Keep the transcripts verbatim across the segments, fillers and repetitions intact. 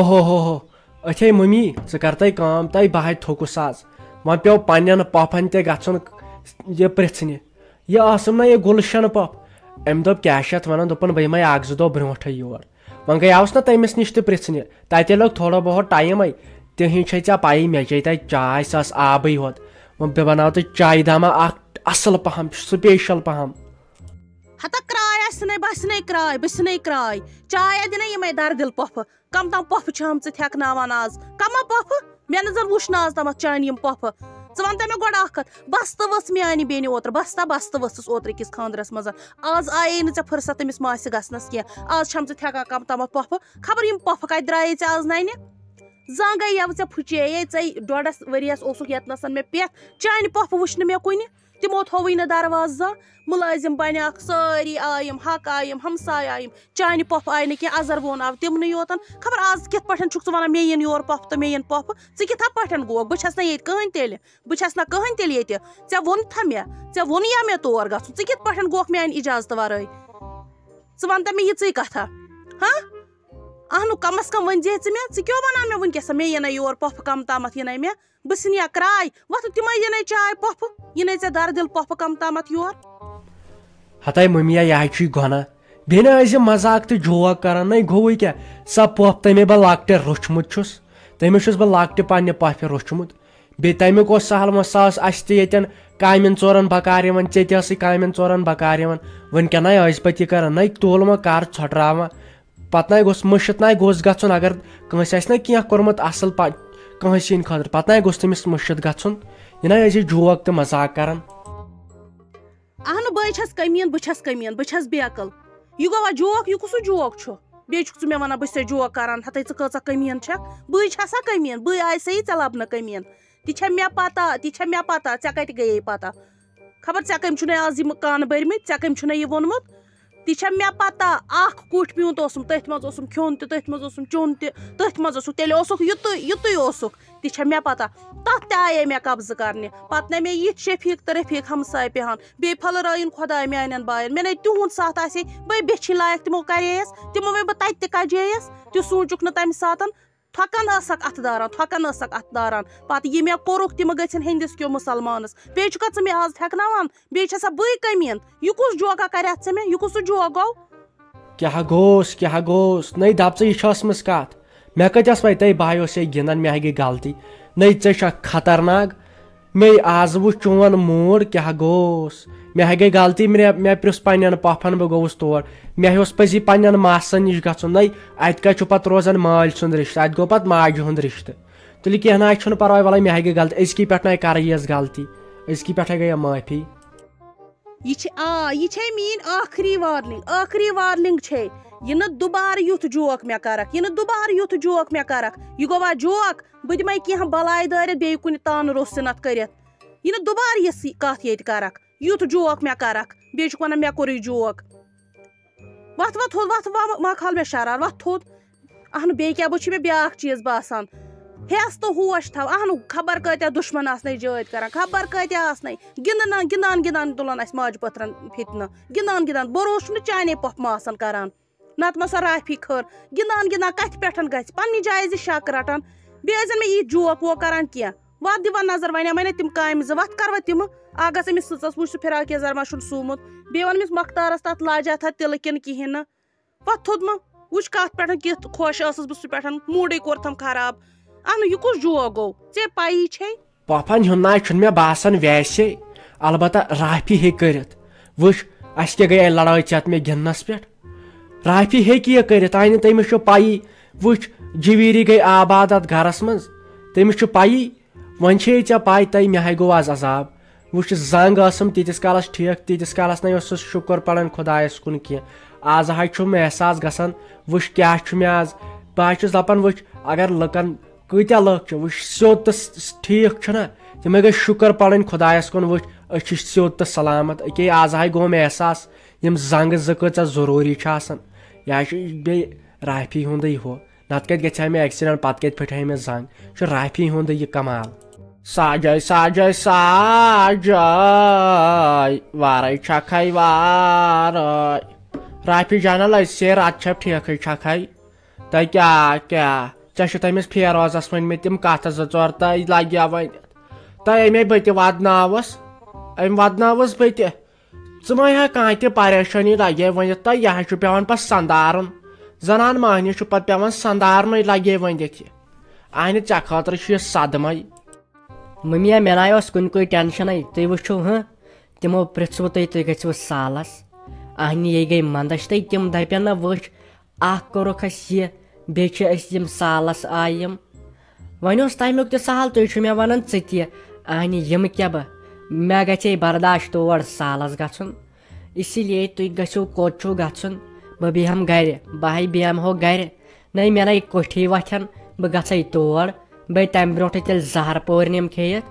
اوہو ہو ہو، أتھے مٔمی، ژٕ کر تَے کٲم، تَے بہٕ ہَے تھوٚکُس آز۔ وۄنۍ پیوٚو پننٮ۪ن پۄپھن تہِ گژھُن یہِ پرٛژھنہِ۔ یہِ ٲسٕم نہ یہِ گُلشن پۄپھ؟ أمۍ دوٚپ، کیٛاہ چھِ اَتھ وَنان، دوٚپُن، بہٕ یِمَے اَکھ زٕ دۄہ برونٛٹھٕے یور۔ وۄنۍ گٔیاوُس نہ تٔمِس نِش تہِ پرٛژھنہِ، تَتہِ لوٚگ تھوڑا بہت ٹایمٕے۔ تِہِنٛز چھے ژےٚ پَیی، مےٚ چے تَتہِ چاے، سۄ ٲس آبٕے ہوت۔ وۄنۍ بہٕ بَناوٕ تۄہہِ چایہِ دامہ اَکھ اَصٕل پَہَم، سٕپیشَل پَہَم۔ ہتا کرٛاے آسہِ نَے، بہٕ آسہِ نَے کرٛاے، بہٕ چھِ نَے کرٛاے۔ چاے اَتہِ نَے یِمَے دَردِل پۄپھٕ۔ کم تام پۄپھٕ چھِ آمژٕ تھٮ۪کناوان آز۔ کما پۄپھٕ؟ مےٚ نہٕ زن وُچھ نہٕ آز تامتھ چانہِ یِم پۄپھٕ۔ ژٕ وَن تہٕ مےٚ گۄڈٕ اکھ کَتھ، بستہٕ ؤژھ میانہِ بیٚنہِ اوترٕ، بستہ، بستہٕ ؤژھٕس اوترٕ کِس خانٛدرس منٛز۔ آز آیے نہٕ ژےٚ فرصت تٔمِس ماسہِ گژھنس کینٛہہ۔ آز چھَم ژٕ تھٮ۪کان کم تامتھ پۄپھٕ۔ خبر یِم پۄپھٕ کَتہِ درٛایے ژےٚ آز نَنہِ؟ زنٛگے یَوٕ ژےٚ پھُچییے، ژےٚ ڈۄڈس ؤریس اوسُکھ ییٚتنَس مےٚ پٮ۪تھ۔ چانہِ پۄپھٕ وٕچھ نہٕ مےٚ کُنہِ۔ تِمو تھووٕے نہٕ دروازٕ زانٛہہ۔ مُلٲزِم بنیٛاکھ، سٲری آیِم، حق آیِم، ہمساے آیِم۔ چانہِ پۄپھٕ آیہِ نہٕ کینٛہہ، اَزر وون آو تِمنٕے یوتن۔ خبر آز کِتھ پٲٹھۍ چھُکھ ژٕ وَنان، مےٚ یِن یور پۄپھٕ تہٕ مےٚ یِن پۄپھٕ؟ ژٕ کِتھا پٲٹھۍ گوکھ؟ بہٕ چھَس نہ ییٚتہِ کٕہٕنۍ تیٚلہِ۔ بہٕ چھَس نہ کٕہٕنۍ تیٚلہِ ییٚتہِ۔ ژےٚ ووٚنتھا مےٚ؟ ژےٚ ووٚنیا مےٚ تور گژھُن؟ ژٕ کِتھ پٲٹھۍ گوکھ میٛانہِ اِجازتہٕ وَرٲے؟ ژٕ وَن تہٕ مےٚ یِژٕے کَتھا۔ ہاں؟ اہنُو، کم از کم ؤنۍ زِ ژٕ مےٚ، ژٕ کیٛاہ وَنان مےٚ وٕنکیٚس؟ مےٚ یِنَے یور پۄپھٕ کم تامَتھ یِنَے مےٚ۔ بہٕ ژھٕنیا کرٛاے؟ وۄتھٕ تِمَے یِنَے چاے پۄپھٕ، یِنَے ژےٚ دَردِل پۄپھٕ کم تامَتھ یور۔ ہتاے مٔمیا، یہِ ہا چھُے گۄناہ۔ بیٚیہِ نہ ٲسۍ زِ مذاق تہٕ جوک کران، نَے گوٚوُے کیٛاہ؟ سۄ پۄپھ تَمے بہٕ لۄکٹہِ روٚچھمُت چھُس، تٔمِس چھُس بہٕ لۄکٹہِ پننہِ پۄپھِ روٚچھمُت۔ بیٚیہِ تَمیُک اوس سہل، وۄنۍ سۄ ٲس اَسہِ تہِ ییٚتٮ۪ن کامٮ۪ن ژورَن بکار یِوان، ژےٚ تہِ ٲسٕے کامٮ۪ن ژورَن بکار یِوان۔ وٕنکٮ۪ن نَے ٲسۍ پَتہٕ یہِ کران، نَے تُل وۄنۍ کر ژھۄٹراوان۔ پتہٕ نَے گوٚژھ مٔشِتھ نَے گوٚژھ گژھُن، اگر کٲنٛسہِ آسہِ نہ کینٛہہ کوٚرمُت اَصٕل پا-، کٲنٛسہِ ہِنٛدِ خٲطرٕ، پتہٕ نَے گوٚژھ تٔمِس مٔشِتھ گژھُن۔ یہِ نَے ٲسۍ جوک تہٕ مذاق کران۔ اہنُو، بہٕ چھَس کٔمیٖن، بہٕ چھَس کٔمیٖن، بہٕ چھَس بے عقل۔ یہِ گوٚوا جوک؟ یہِ کُس ہیوٗ جوک چھُ؟ بیٚیہِ چھُکھ ژٕ مےٚ وَنان، بہٕ چھَسے جوک کران، ہَتَے ژٕ کۭژاہ کٔمیٖن چھَکھ؟ بٕے چھَسا کٔمیٖن؟ بٕے آیسَے ژےٚ لَبنہٕ کٔمیٖن؟ تہِ چھےٚ مےٚ پَتہ، تہِ چھےٚ مےٚ پَتہ، ژےٚ کَتہِ گٔیے پَتہ؟ خبر ژےٚ کٔمۍ چھُنَے آز یِم کَن بٔرمٕتۍ، ژےٚ کٔمۍ چھُنَے یہِ ووٚنمُت؟ تہِ چھےٚ مےٚ پَتہ، اَکھ کُٹھ پیوٗنٛت اوسُم، تٔتھۍ منٛز اوسُم کھیوٚن تہِ، تٔتھۍ منٛز اوسُم چیوٚن تہِ، تٔتھۍ منٛز اوسُکھ، تیٚلہِ اوسُکھ یُتُے، یُتُے اوسُکھ۔ تہِ چھےٚ مےٚ پَتہ، تَتھ تہِ آیے مےٚ قبضہٕ کرنہِ۔ پَتہٕ نَے مےٚ یِتھۍ شفیٖق تہٕ رفیٖق ہمساے پیٚہَن، بیٚیہِ پھٔلرٲیِن خۄداے میٛانٮ۪ن بایَن۔ مےٚ نَے تِہُنٛد ساتھ آسے، بٔے بیٚچھِنۍ لایق تِمو کرییَس، تِمو وَے بہٕ تَتہِ تہِ کَجییَس، تہِ سوٗنٛچُکھ نہٕ تَمہِ ساتَن۔ تھۄکان ٲسَکھ اَتھٕ داران، تھۄکان ٲسَکھ اَتھٕ داران۔ پَتہٕ یہِ مےٚ کوٚرُکھ، تِمہٕ گٔژھِنۍ ہیٚنٛدِس کیو مُسلمانَس۔ بیٚیہِ چھُکھا ژٕ مےٚ آز تھٮ۪کناوان؟ بیٚیہِ چھَسا بٕے کٔمیٖن؟ یہِ کُس جوکا کَرٮ۪تھ ژےٚ مےٚ؟ یہِ کُس سُہ جوک گوٚو؟ کیٛاہ گوٚوس، کیٛاہ گوٚوس؟ نَے دَپ ژٕ، یہِ چھِ ٲسمٕژ کَتھ۔ مےٚ کَتہِ ٲس پَے، تۄہہِ بایو سۭتۍ گِنٛدان، مےٚ ہا گٔے غلطی۔ نَے ژےٚ چھَکھ خطرناک۔ مے آز وُچھ چون موٗڈ کیٛاہ گوٚوس۔ مےٚ ہا گٔے غلطی، مےٚ، مےٚ پرٛژھ پننٮ۪ن پۄپھن، بہٕ گوٚوُس تور۔ مےٚ ہا اوس پزی پننٮ۪ن ماسن نِش گژھُن۔ نَے، اتہِ کتہِ چھُ پتہٕ روزان مالۍ سُنٛد رشتہٕ، اتہِ گوٚو پتہٕ ماجہِ ہُنٛد رشتہٕ۔ تُلہِ کینٛہہ نہ، چھُنہٕ پرواے، ولے مےٚ ہا گٔے غلطی، أزکی پٮ۪ٹھ نَے کرٕ یِژھ غلطی، أزکی پٮ۪ٹھ ہا گٔیے معٲفی۔ یہِ چھِ، آ، یہِ چھے میٛٲنۍ ٲخری وارننگ، ٲخری وارننگ چھے۔ یہِ نہٕ دُبارٕ یُتھ جوک مےٚ کرکھ، یہِ نہٕ دُبارٕ یُتھ جوک مےٚ کرکھ۔ یہِ گوٚوا جوک؟ بہٕ دِمَے کینٛہہ بلاے دٲرِتھ، بیٚیہِ کُنہِ تانہٕ روٚس سِنَتھ کٔرِتھ۔ یہِ نہٕ دُبارٕ یِژھ کَتھ ییٚتہِ کَرَکھ، یُتھ جوک مےٚ کَرَکھ، بیٚیہِ چھُکھ وَنان مےٚ کوٚرُے جوک۔ وَتھ، وَتھ تھوٚد، وَتھ، وَ-، مہ کھال مےٚ شرار، وَتھ تھوٚد۔ اَہنُو، بیٚیہِ کیٛاہ، بہٕ چھِ مےٚ بیٛاکھ چیٖز باسان۔ ہٮ۪س تہٕ ہوش تھاو، اَہنُو، خبر کۭتیٛاہ دُشمَن آسنَے جٲدۍ کَران، خبر کۭتیٛاہ آسنَے۔ گِنٛدان، گِنٛدان، گِنٛدان تُلان اَسہِ ماجہِ پٔتھرَن فِتنہٕ۔ گِنٛدان، گِنٛدان، بروسہٕ چھُنہٕ چانے پۄپھ ماسَن کَران۔ نتہٕ ما سۄ رافی خٲر۔ گِنٛدان گِنٛدان کتھِ پٮ۪ٹھ گژھِ پننہِ جایہِ زِ شک رٹان۔ بیٚیہِ ٲسۍ زن مےٚ یِتھۍ جوک ووک کران کینٛہہ۔ وتھ دِوان نظر، وۄنۍ آمے نہ تِم کامہِ زٕ، وتھ کروا تِمہٕ؟ اکھ گژھ أمِس سٕژس وٕچھ، سُہ فراک یزار ما چھُن سُومُت۔ بیٚیہِ وَن أمِس مۄختارس، تتھ لاجا تھا تِلہٕ کِنہٕ کِہیٖنۍ نہٕ۔ وتھ تھوٚد مہ وٕچھ کتھ پٮ۪ٹھ کِژھ خۄش ٲسٕس بہٕ سُہ پٮ۪ٹھ، موٗڈٕے کوٚرتھم خراب۔ اہنُو، یہِ کُس جوک گوٚو؟ ژےٚ پَیی چھے؟ پۄپھن ہُنٛد ناو چھُنہٕ مےٚ باسان ویسے، البتہ رافی ہیٚکہِ کٔرِتھ۔ وٕچھ، اَسہِ کیٛاہ گٔیے لڑٲے ژےٚ تہٕ مےٚ گِنٛدنَس پٮ۪ٹھ۔ رافی ہیٚکہِ یہِ کٔرِتھ، آیہِ نہٕ تٔمِس چھُ پَیی۔ وٕچھ، جویٖری گٔے آباد اَتھ گَرَس منٛز، تٔمِس چھُ پَیی۔ وۄنۍ چھے ژےٚ پَے، تۄہہِ مےٚ ہَے گوٚو آز عذاب۔ وٕچھ، زنٛگ ٲسٕم تیٖتِس کالَس ٹھیٖک، تیٖتِس کالَس نَے اوسُس شُکُر پَران خۄدایَس کُن کینٛہہ۔ آز ہَے چھُم احساس گژھان، وٕچھ کیٛاہ چھُ مےٚ آز۔ بہٕ ہَے چھُس دَپان، وٕچھ، اگر لُکَن کۭتیٛاہ لُکھ چھِ، وٕچھ، سیوٚد تہٕ س-، س-، ٹھیٖک چھُنہ؟ تِمَے گٔے شُکر پَرٕنۍ خۄدایَس کُن، وٕچھ، أسۍ چھِ سیوٚد تہٕ سلامت۔ أکے آز ہاے گوٚو مےٚ احساس، یِم زنٛگہٕ زٕ کۭژاہ ضروٗری چھِ آسان۔ یہِ ہا چھُ بیٚیہِ رافی ہُنٛدٕے ہُہ، نَتہٕ کَتہِ گژھِ ہا مےٚ accident، پَتہٕ کَتہِ پھٕٹہِ ہا مےٚ زنٛگ؟ یہِ چھُ رافی ہُنٛدٕے یہِ کمال۔ ساجاے، ساجاے، ساجاے، وارَے چھَکھَے وارَے۔ رافی جانہ لَسے رَتھ چھَپ ٹھیکھٕے چھَکھَے۔ تۄہہِ کیٛاہ، کیٛاہ؟ ژےٚ چھُ تٔمِس فیروزس ؤنۍ مٕتۍ تِم کتھٕ زٕ ژور، تۄہہِ لگہِ وۄنۍ، تۄہہِ امے بہٕ تہِ ودناوس، أمۍ ودناوس بہٕ تہِ۔ ژٕ مہ ہےٚ کانٛہہ تہِ پریشٲنی لگے ؤنِتھ، تۄہہِ یہِ حظ چھُ پٮ۪وان پتہٕ سندارُن۔ زنان مہنی چھُ پتہٕ پٮ۪وان سندارنُے لگے ؤنِتھ یہِ۔ اہنہِ ژےٚ خٲطرٕ چھُ یہِ صدمے۔ مٔمیا، مےٚ ناے اوس کُنہِ کُے ٹینشنٕے، تُہۍ وٕچھِو ہہ، تِمو پرٛژھوٕ تُہۍ، تُہۍ گٔژھِوٕ سالس۔ اہنہِ یے گٔے منٛدچھ تہٕ تِم دپن نہ وٕچھ، اکھ کوٚرُکھ اسہِ یہِ، بیٚیہِ چھِ أسۍ یِم سالس آیہِ یِم۔ وۄنۍ اوس تمیُک تہِ سہل، تُہۍ چھِو مےٚ ونان ژٕ تہِ۔ اہنہِ یِم کیٛاہ بہٕ، مےٚ گژھِ ہے برداشت تور سالس گژھُن۔ اسی لیے تُہۍ گٔژھِو، کوٚت چھُو گژھُن؟ بہٕ بیٚہمہٕ گرِ، بہٕ ہاے بیٚہمہٕ ہو گرِ۔ نَے مےٚ نَے کوٚٹھی وۄتھن، بہٕ گژھے تور۔ بہٕ تَمہِ برونٛٹھٕے تیٚلہِ زہر پورنِم کھیٚیِتھ۔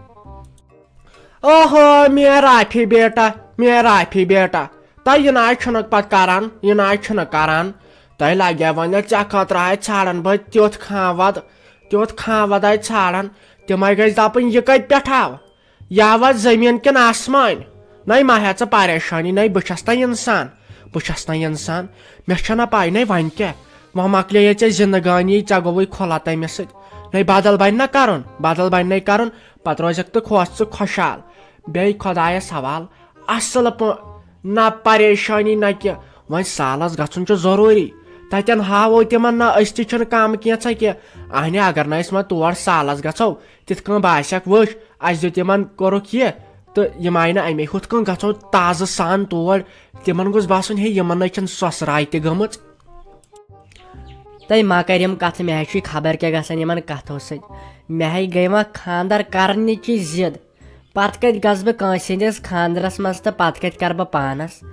اوہو، میرا رافی بیٹا، میرا رافی بیٹا، تۄہہِ یہِ نہ چھُنہٕ پتہٕ کران، یہِ نہ چھُنہٕ کران۔ تۄہہِ لگہِ وۄنۍ ژےٚ خٲطرٕ آے ژھانڈان بہٕ تیُتھ خانٛوَد، تیُتھ خانٛوَد آے ژھانڈان۔ تِمے گژھِ دپٕنۍ، یہِ کتہِ پٮ۪ٹھ آو؟ یا وَ زٔمیٖن کِنہٕ آسمان؟ نَے مہ ہےٚ ژٕ پریشٲنی، نَے بہٕ چھَس نَے اِنسان، بہٕ چھَس نَے اِنسان، مےٚ چھَنہ پَے نَے وۄنۍ کیٛاہ، وۄنۍ مۄکلے یہِ ژےٚ زِندگٲنی، ژےٚ گوٚوُے کھُلا تَمہِ سۭتۍ، نَے بدل بَنہِ نہ کَرُن، بدل بَنہِ نَے کَرُن، پَتہٕ روزٮ۪کھ تہٕ خۄش ژٕ خۄشحال۔ بیٚیہِ خۄدایَس حوال، اَصٕل پٲ-، نہ پریشٲنی نہ کینٛہہ، وۄنۍ سالَس گژھُن چھُ ضروٗری، تَتٮ۪ن ہاوو تِمَن نہ أسۍ تہِ چھِنہٕ کَم کینٛژھا کینٛہہ، اَہنہِ اگر نہٕ أسۍ وۄنۍ تور سالَس گژھو، تِتھ کٔنۍ باسٮ۪کھ وٕچھ، اَسہِ دیُت یِمن، کوٚرُکھ یہِ، تہٕ یِم آیہِ نہٕ اَمے۔ ہُتھ کٔنۍ گژھو تازٕ سان تور، تِمن گوٚژھ باسُن، ہے، یِمن نَے چھَنہٕ سۄسراے تہِ گٔمٕژ۔ تَے مہ کر یِم کَتھٕ، مےٚ ہے چھُے خبر کیٛاہ گژھان یِمن کَتھو سۭتۍ۔ مےٚ ہے گٔے وۄنۍ خانٛدر کرنٕچی ضد۔ پتہٕ کتہِ گژھٕ بہٕ کٲنٛسہِ ہٕنٛدِس خانٛدرس منٛز تہٕ پتہٕ کتہِ کرٕ بہٕ پانس؟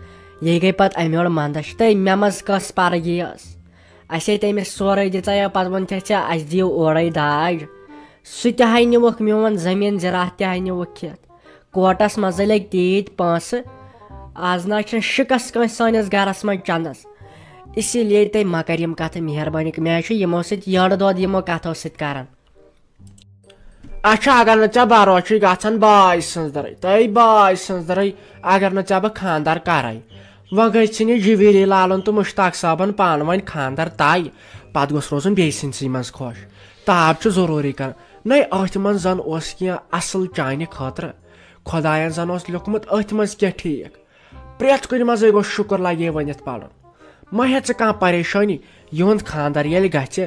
یہِ گٔے پتہٕ اَمہِ یورٕ منٛدچھ۔ تَے مےٚ منٛز کۄس پرگی ٲس؟ اَسے تٔمِس سورُے دِژے، پتہٕ ووٚن تٔمۍ، اَسہِ دِیِو اورَے داج۔ سُہ تہِ ہاے نیوٗکھ، میون زٔمیٖن زِراعت تہِ ہاے نیوٗکھ کھٮ۪تھ۔ کوٹس منٛزٕے لٔگۍ تیٖتۍ پونٛسہٕ۔ آز نہ چھُنہٕ شِکس کٲنٛسہِ سٲنِس گرس منٛز چندس۔ اسی لیے تُہۍ مہ کر یِم کتھٕ مہربٲنی، مےٚ چھُ یِمو سۭتۍ یٔڑ دود یِمو کتھو سۭتۍ کران۔ اچھا، اگر نہٕ ژےٚ بھروسہٕ چھُے گژھان باے سٕنٛز دٕرٕے، تہٕ باے سٕنٛز دٕرٕے، اگر نہٕ ژےٚ بہٕ خانٛدر کرے، وۄنۍ گٔژھِنۍ یہِ جویری لالُن تہٕ مشتاق صٲبن پانہٕ ؤنۍ خانٛدر طے، پتہٕ گوٚژھ روزُن بیٚیہِ سٕنٛدسٕے منٛز خۄش۔ تاب چھُ ضروٗری کران۔ نَے، أتھۍ منٛز زن اوس کینٛہہ اصل چانہِ خٲطرٕ۔ خۄداین زن اوس لیوٗکھمُت أتھۍ منٛز کینٛہہ ٹھیٖک۔ پرٛٮ۪تھ کُنہِ منٛزٕے گوٚو شُکر لگے ؤنِتھ پرُن۔ مہ ہےٚ ژٕ کانٛہہ پریشٲنی، یِہُنٛد خانٛدر ییٚلہِ گژھِ،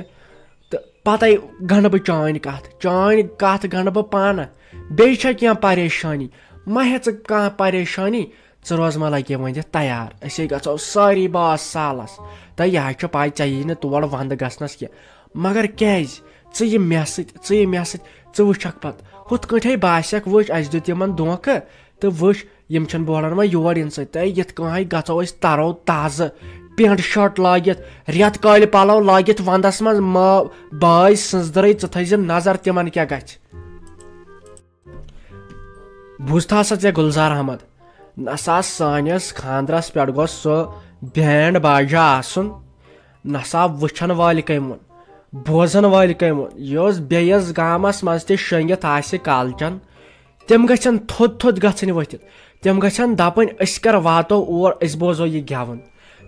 تہٕ پتے گنٛڈٕ بہٕ چٲنۍ کتھ، چٲنۍ کتھ گنٛڈٕ بہٕ پانہٕ۔ بیٚیہِ چھےٚ کینٛہہ پریشٲنی؟ مہ ہےٚ ژٕ کانٛہہ پریشٲنی، ژٕ روز مہ لگے ؤنِتھ تیار۔ أسے گژھو سٲری باز سالس۔ تہٕ یہِ حظ چھُ پاے، ژےٚ یی نہٕ تور ونٛدٕ گژھنس کینٛہہ۔ مگر کیازِ؟ ژٕ یہِ مےٚ سۭتۍ، ژٕ یہِ مےٚ سۭتۍ، ژٕ وٕچھکھ پتہٕ۔ ہُتھ کٲٹھۍ ہے باسٮ۪کھ، وٕچھ، اسہِ دیُت یِمن دھوکہٕ، تہٕ وٕچھ، یِم چھِنہٕ بولان وۄنۍ یور یِنہٕ سۭتۍ۔ تہٕ یِتھ کٔنۍ گژھو أسۍ ترو تازٕ، پینٹ شٲٹ لٲگِتھ، رٮ۪تہٕ کالہِ پلو لٲگِتھ ونٛدس منٛز۔ ما-، باے سٕنٛز دٕرٕے، ژٕ تھٲیزِ نظر تِمن کیٛاہ گژھِ۔ بوٗزتھا سا ژےٚ گُلزار احمد، نسا سٲنِس خانٛدرس پٮ۪ٹھ گوٚژھ سُہ بینڈ باجا آسُن، نسا وٕچھن وٲلۍ کٔمۍ ووٚن، بوزن وٲلۍ کٔمۍ ووٚن، یُس بیٚیِس گامس منٛز تہِ شۄنٛگِتھ آسہِ کالچن، تِم گژھن تھوٚد تھوٚد گژھٕنۍ ؤتھِتھ۔ تِم گژھن دپٕنۍ، أسۍ کر واتو اور، أسۍ بوزو یہِ گٮ۪وُن۔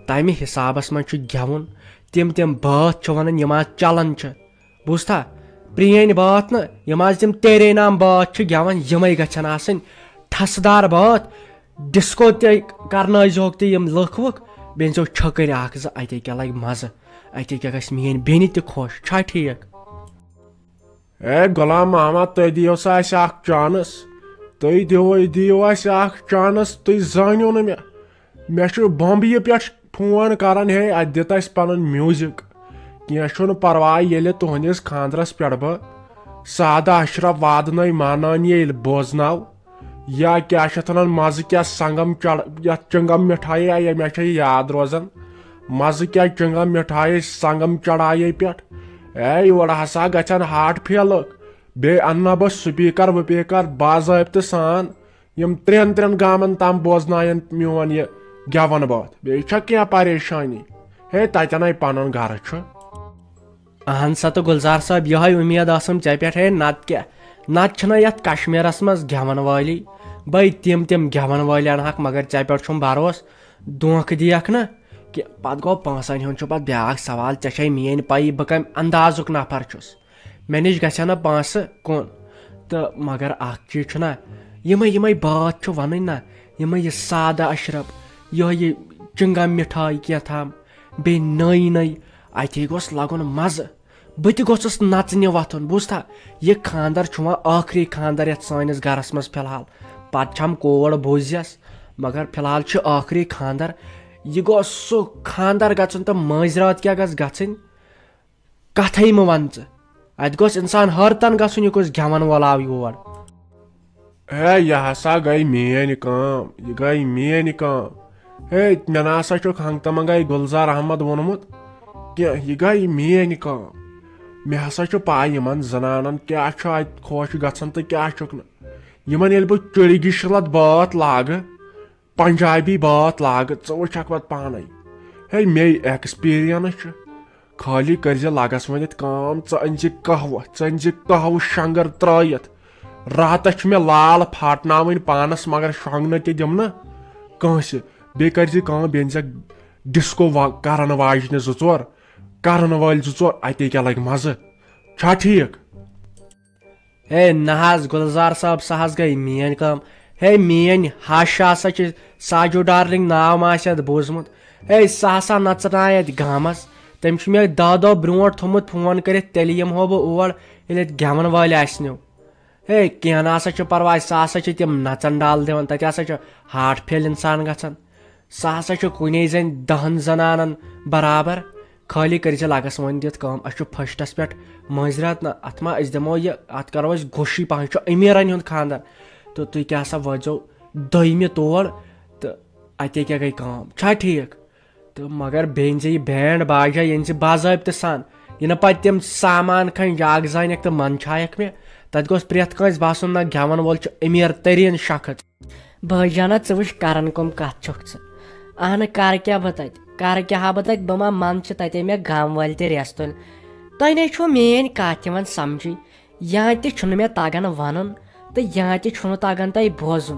تمہِ حسابس منٛز چھُ گٮ۪وُن۔ تِم تِم بٲتھ چھِ ونان، یِم آز چلان چھِ۔ بوٗزتھا؟ پرٛٲنۍ بٲتھ نہٕ، یِم آز تِم تیرے نام بٲتھ چھِ گٮ۪وان، یِمے گژھن آسٕنۍ ٹھسہٕ دار بٲتھ۔ ڈسکو تہِ کرنٲیزیوکھ تہِ یِم لُکھ وُکھ، بیٚیہِ أنۍزیو چھٔکٕرۍ اکھ زٕ، اتے کیٛاہ لگہِ مزٕ، اتے کیٛاہ گژھِ میٲنۍ بیٚنہِ تہِ خۄش۔ چھا ٹھیٖک؟ اے غلام محمد، تُہۍ دِیِو سا اَسہِ اَکھ chance۔ تُہۍ دِیِو، دِیِو اَسہِ اَکھ chance، تُہۍ زٲنِو نہٕ مےٚ۔ مےٚ چھُ بمبیہِ پٮ۪ٹھ phone کران، ہے، اَتہِ دِ تہٕ اَسہِ پنُن music۔ کینٛہہ چھُنہٕ پرواے، ییٚلہِ تُہنٛدِس خانٛدرس پٮ۪ٹھ بہٕ سادٕ اشرف وادنٲے مانان ییٚلہِ بوزناو، یا کیٛاہ چھِ اَتھ وَنان، مَزٕ کیٛاہ سنٛگم چڑ-، یَتھ چِنٛگم مِٹھایہِ آیہِ، مےٚ چھےٚ یہِ یاد روزان۔ مَزٕ کیٛاہ چِنٛگم مِٹھایہِ سنٛگم چڑایے پٮ۪ٹھ۔ اے، یورٕ ہسا گژھن heart fail۔ بیٚیہِ اَنہٕ نا بہٕ speaker وپیکر باضٲبطہٕ سان، یِم ترٛٮ۪ن ترٛٮ۪ن گامن تام بوزناین میون یہِ گٮ۪وَن بٲتھ۔ بیٚیہِ چھا کینٛہہ پریشٲنی؟ ہے، تَتٮ۪ن ہے پنُن گرٕ چھُ۔ اہن سا تہٕ گُلزار صٲب، یِہوٚے اُمید ٲسٕم ژےٚ پٮ۪ٹھ، ہے نتہٕ کیٛاہ؟ نتہٕ چھِنہ یتھ کشمیرس منٛز گٮ۪ون وٲلی۔ بٔے تِم تِم گٮ۪ون وٲلۍ انہٕ ہکھ، مگر ژےٚ پٮ۪ٹھ چھُم بروسہٕ۔ دھونٛکھٕ دِیکھ نہٕ، کہِ پتہٕ گوٚو پونٛسن ہُنٛد چھُ پتہٕ بیٛاکھ سوال، ژےٚ چھے میٲنۍ پَیی بہٕ کمہِ اندازُک نفر چھُس، مےٚ نِش گژھِ ہا نہٕ پونٛسہٕ کُن۔ تہٕ مگر اکھ چیٖز چھُنہ، یِمے یِمے بٲتھ چھُ ونٕنۍ نہ، یِمے یہِ سادٕ اشرف، یِہوٚے یہِ چِنٛگم مِٹھٲے کینٛہہ تام، بیٚیہِ نٔے نٔے، اتی گوٚژھ لگُن مزٕ۔ بہٕ تہِ گوٚژھُس نژنہِ وۄتھُن، بوٗزتھا؟ یہِ خانٛدر چھُ وۄنۍ ٲخری خانٛدر یتھ سٲنِس گرس منٛز فی الحال۔ پتہٕ چھم کور بوٗزِیس، مگر فی الحال چھُ ٲخری خانٛدر۔ یہِ گوٚژھ سُہ خانٛدر گژھُن تہٕ مٲنٛزِ راتھ کیٛاہ گژھِ گژھٕنۍ، کتھے مہٕ ون ژٕ۔ اتہِ گوٚژھ انسان حٲرتن گژھُن، یہِ کُس گٮ۪ون وول آو یور۔ ہے، یہِ ہسا گٔے میٲنۍ کٲم، یہِ گٔے میٲنۍ کٲم۔ ہے، مےٚ نہ سا چھُکھ ہنٛگتہٕ منٛگے گُلزار احمد ووٚنمُت کینٛہہ، یہِ گٔے میٲنۍ کٲم۔ مےٚ ہسا چھُ پَے یِمن زنانن کیٛاہ چھُ اتہِ خۄش گژھان تہٕ کیٛاہ چھُکھ نہٕ۔ یِمن ییٚلہِ بہٕ چُڑِ گِشرلت بٲتھ لاگہٕ، پنجابی بٲتھ لاگہٕ، ژٕ وٕچھکھ پتہٕ پانے۔ ہے، مے ایکسپیرینس چھُ۔ خٲلی کٔرزِ لگس ؤنِتھ کٲم، ژٕ أنزِ قہوٕ، ژٕ أنزِ قہوٕ شنگر ترٲیِتھ۔ راتس چھِ مےٚ لال پھاٹناوٕنۍ پانس، مگر شۄنٛگنہٕ تہِ دِمہٕ نہٕ کٲنٛسہِ۔ بیٚیہِ کٔرزِ کٲم، بیٚیہِ أنزِ ڈسکو وا-، کرن واجنہِ زٕ ژور، کرن وٲلۍ زٕ ژور، اتے کیٛاہ لگہِ مزٕ۔ چھا ٹھیٖک؟ ہے نہ حظ گُلزار صٲب، سۄ حظ گٔے میٲنۍ کٲم۔ ہے میٲنۍ ہش ہسا چھِ ساجو ڈارلنگ، ناو ما آسہِ اتھ بوٗزمُت؟ ہے سۄ ہسا نژنایہِ اتہِ گامس۔ تٔمۍ چھُ مےٚ دہ دۄہ برونٛٹھ تھوٚمُت فون کٔرِتھ، تیٚلہِ یِمہٕ ہو بہٕ اور، ییٚلہِ اتہِ گٮ۪ون وٲلۍ آسہِ نہٕ۔ ہے کینٛہہ نہ سا چھُ پرواے، سۄ ہسا چھِ تِم نژن ڈال دِوان، تتہِ ہسا چھُ ہارٹ فیل انسان گژھان۔ سۄ ہسا چھِ کُنے زٔنۍ دہن زنانن برابر۔ خٲلی کٔرۍ زِ لگس وۄنۍ دِتھ کٲم، اسہِ چھُ فٔسٹس پٮ۪ٹھ مٲنٛزِ راتھ نہ، اتھ ما أسۍ دِمو یہِ، اتھ کرو أسۍ گوٚشی پہن، چھُ امیٖرن ہُنٛد خانٛدر۔ تہٕ تُہۍ تہِ ہسا وٲتۍزیو دٔیمہِ تور، تہٕ اتے کیٛاہ گٔے کٲم، چھا ٹھیٖک؟ تہٕ مگر بیٚیہِ أنۍ زِ یہِ بینڈ باجا، یہِ أنۍ زِ باضٲبطہٕ سان، یہِ نہٕ پتہٕ تِم سامان کھنٛج اکھ زانکھ تہٕ منٛدچھایکھ مےٚ۔ تتہِ گوٚژھ پرٛٮ۪تھ کٲنٛسہِ باسُن، نہ گٮ۪ون وول چھُ امیر تریٖن شخص۔ بٲے جانا، ژٕ وٕچھ کران کٕم کتھ چھکھ ژٕ۔ اہنہٕ، کرٕ کیٛاہ بہٕ تتہِ؟ کرٕ کیٛاہ ہا بہٕ تتہِ؟ بہٕ ما منٛدچھٕ تتے مےٚ گام وٲلۍ تہِ ریس تُلۍ؟ تۄہہِ نے چھو میٲنۍ کتھ یِوان سمجھی۔ یا تہِ چھُنہٕ مےٚ تگان ونُن تہٕ یا تہِ چھُنہٕ تگان تۄہہِ بوزُن۔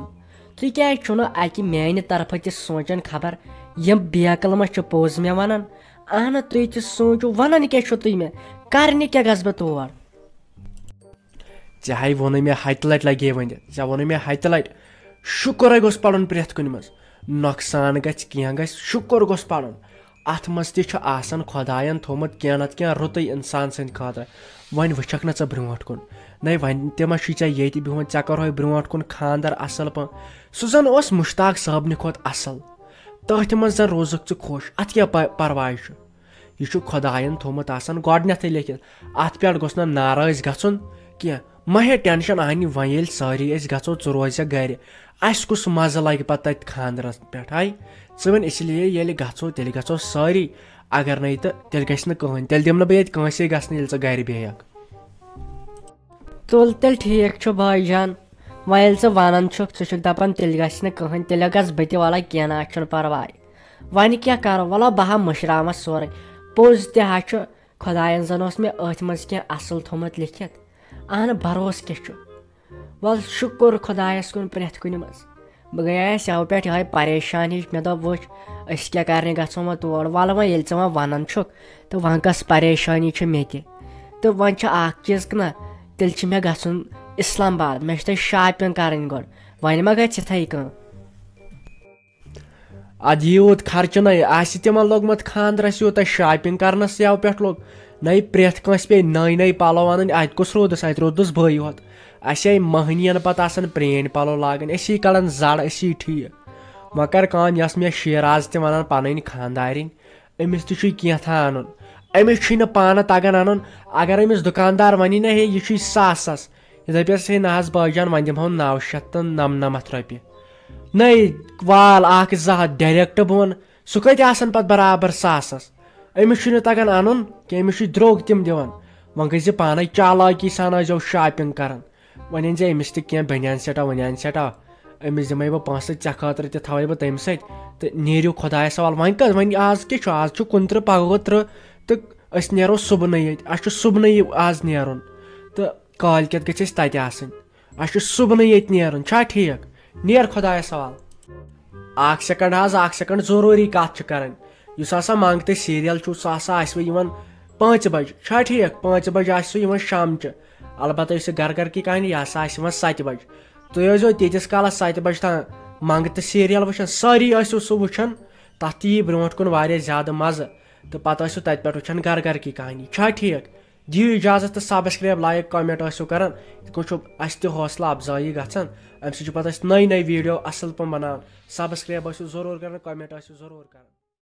تُہۍ کیٛازِ چھُو نہٕ اکہِ میانہِ طرفہٕ تہِ سونٛچان، خبر یِم بیقل ما چھِ پوٚز مےٚ ونان؟ اہنہٕ، تُہۍ تہِ سونٛچِو، ونان کیٛاہ چھِو تُہۍ مےٚ؟ کرنہِ کیٛاہ گژھٕ بہٕ تور؟ ژےٚ ہاے ووٚنُے مےٚ ہتہِ لٹہِ لگے ؤنِتھ، ژےٚ ووٚنُے مےٚ ہتہِ لٹہِ، شُکرے گوٚژھ پرُن پرٛٮ۪تھ کُنہِ منٛز۔ نۄقصان گژھِ، کینٛہہ گژھِ، شُکر گوٚژھ پرُن۔ اتھ منٛز تہِ چھُ آسان خۄداین تھوٚومُت کینٛہہ نتہٕ کینٛہہ رُتُے انسان سٕنٛدِ خٲطرٕ۔ وۄنۍ وٕچھکھ نہ ژٕ برونٛٹھ کُن، نے وۄنۍ تہِ ما چھُے ژےٚ ییٚتہِ بِہُن، ژےٚ کرہوے برونٛٹھ کُن خانٛدر اصل پٲٹھۍ۔ سُہ زن اوس مشتاق صٲبنہِ کھۄتہٕ اصل۔ تٔتھۍ منٛز زن روزُکھ ژٕ خۄش، اتھ کیٛاہ پ-، پرواے چھُ؟ یہِ چھُ خۄداین تھوٚومُت آسان گۄڈٕنیتھٕے لیکھِتھ۔ اتھ پٮ۪ٹھ گوٚژھ نہ ناراض گژھُن کینٛہہ۔ مہ ہے ٹینشن، اہنہِ وۄنۍ ییٚلہِ سٲری أسۍ گژھو، ژٕ روزکھ گرِ، اسہِ کُس مزٕ لگہِ پتہٕ تتہِ خانٛدرس پٮ۪ٹھ؟ ہاے، ژٕ وۄنۍ اسی لیے ییٚلہِ گژھو، تیٚلہِ گژھو سٲری، اگر نَے تہٕ تیٚلہِ گژھِ نہٕ کٕہٕنۍ، تیٚلہِ دِمہٕ نہٕ بہٕ ییٚتہِ کٲنٛسے گژھنہٕ، ییٚلہِ ژٕ گرِ بیٚہکھ۔ تُل تیٚلہِ، ٹھیٖک چھُ بٲے جان، وۄنۍ ییٚلہِ ژٕ ونان چھُکھ، ژٕ چھُکھ دپان تیٚلہِ گژھِ نہٕ کٕہٕنۍ، تیٚلہِ گژھٕ بہٕ تہِ، وَلہٕ کینٛہہ نہ، چھُنہٕ پرواے۔ وۄنۍ کیٛاہ کرو؟ وَلہٕ بہٕ ہا مٔشراوس سورُے۔ پوٚز تہِ ہا چھُ، خۄداین زن اوس مےٚ أتھۍ منٛز کینٛہہ اصل تھوٚمُت لیکھِتھ۔ اہنہٕ، بروسہٕ کیٛاہ چھُ؟ وَلہٕ شُکر خۄدایس کُن پرٛٮ۪تھ کُنہِ منٛز۔ بہٕ گٔیس یَوٕ پٮ۪ٹھ یِہوٚے پریشان ہِش، مےٚ دوٚپ، وٕچھ، أسۍ کیٛاہ کرنہِ گژھو وۄنۍ تور؟ وَلہٕ وۄنۍ ییٚلہِ ژٕ وۄنۍ وَنان چھُکھ، تہٕ وۄنۍ کۄس پریشٲنی چھِ مےٚ تہِ؟ تہٕ وۄنۍ چھُ اکھ چیٖز کٕنہ، تیٚلہِ چھِ مےٚ گژھُن اسلام آباد، مےٚ چھِ تَتہِ shopping کرٕنۍ گۄڈٕ، وۄنۍ ما گژھِ یِتھَے کٔنۍ؟ ادٕ یوٗت خرچہٕ نے آسہِ تِمن لوٚگمُت خانٛدرس، یوٗتاہ shopping کرنس یَوٕ پٮ۪ٹھ لوٚگ۔ نے پرٛٮ۪تھ کٲنٛسہِ پیٚیہِ نٔے نٔے پَلو اَنٕنۍ، اَتہِ کُس روٗدُس، اَتہِ روٗدُس بٕے یوت۔ اَسہِ آیہِ مٔہنِین پتہٕ آسان پرٛٲنۍ پَلو لاگٕنۍ، أسی کَڑان زَڑ، أسی ٹھیٖک۔ وۄنۍ کر کٲم، یۄس مےٚ شیراز تہِ وَنان پَنٕنۍ خانٛدارِنۍ، أمِس تہِ چھُے کینٛہہ تھا اَنُن۔ أمِس چھُے نہٕ پانہٕ تَگان اَنُن۔ اگر أمِس دُکاندار وَنی نہ، ہے، یہِ چھُے ساسَس، یہِ دَپٮ۪س، ہے نہ حظ بٲے جان، وۄنۍ دِمہو نَو شیٚتھ تہٕ نَمنَمَتھ رۄپیہِ۔ نَے وال اَکھ زٕ ہَتھ direct بۄن، سُہ کَتہِ آسان پَتہٕ برابر ساسَس؟ أمِس چھُنہٕ تَگان اَنُن کینٛہہ، أمِس چھُ درٛوگ تِم دِوان۔ وۄنۍ گٔژھۍ زِ پانَے چالاکی سان ٲسۍزیو shopping کَران۔ وۄنۍ أنۍ زِ أمِس تہِ کینٛہہ بٔنیان سٮ۪ٹا ؤنیان سٮ۪ٹا، أمِس دِمَے بہٕ پونٛسہٕ، ژےٚ خٲطرٕ تہِ تھاوَے بہٕ تَمہِ سۭتۍ۔ تہٕ نیٖرِو خۄدایَس حوالہٕ۔ وۄنۍ کَتھ، وۄنۍ آز کیٛاہ چھُ؟ آز چھُ کُنترٕہ، پَگاہ گوٚو ترٕٛہ، تہٕ أسۍ نیرو صُبنٕے ییٚتہِ۔ اَسہِ چھُ صُبنٕے آز نیرُن، تہٕ کالۍ کٮ۪تھ گٔژھۍ أسۍ تَتہِ آسٕنۍ۔ اَسہِ چھُ صُبنٕے ییٚتہِ نیرُن، چھا ٹھیٖک؟ نیر خۄدایَس حوالہٕ۔ اَکھ second حظ، اَکھ second، ضروٗری کَتھ چھِ کَرٕنۍ۔ یُس ہسا منٛگ تہٕ سیٖریل چھُ، سُہ ہسا آسہِ وۄنۍ یِوان پانٛژِ بجہِ، چھا ٹھیٖک؟ پانٛژِ بجہِ آسہِ سُہ یِوان شامچہِ۔ البتہ یُس یہِ گرٕ گرٕ کی کہانی، یہِ ہسا آسہِ یِوان ستہِ بجہِ۔ تُہۍ ٲسۍزیو تیٖتِس کالس ستہِ بجہِ تام منٛگ تہٕ سیٖریل وٕچھان، سٲری ٲسِو سُہ وٕچھان، تتھ تہِ یی برونٛٹھ کُن واریاہ زیادٕ مزٕ۔ تہٕ پتہٕ ٲسِو تتہِ پٮ۪ٹھ وٕچھان گرٕ گرٕ کی کہانی، چھا ٹھیٖک؟ دِیِو اجازت تہٕ subscribe، like، comment ٲسِو کران، یِتھ کٔنۍ چھُ اسہِ تہِ حوصلہٕ افزٲیی گژھان۔ امہِ سۭتۍ چھُ پتہٕ أسۍ نٔے نٔے video اصل پٲٹھۍ بناوان۔ Subscribe ٲسِو ضروٗر کران، comment ٲسِو ضروٗر کران۔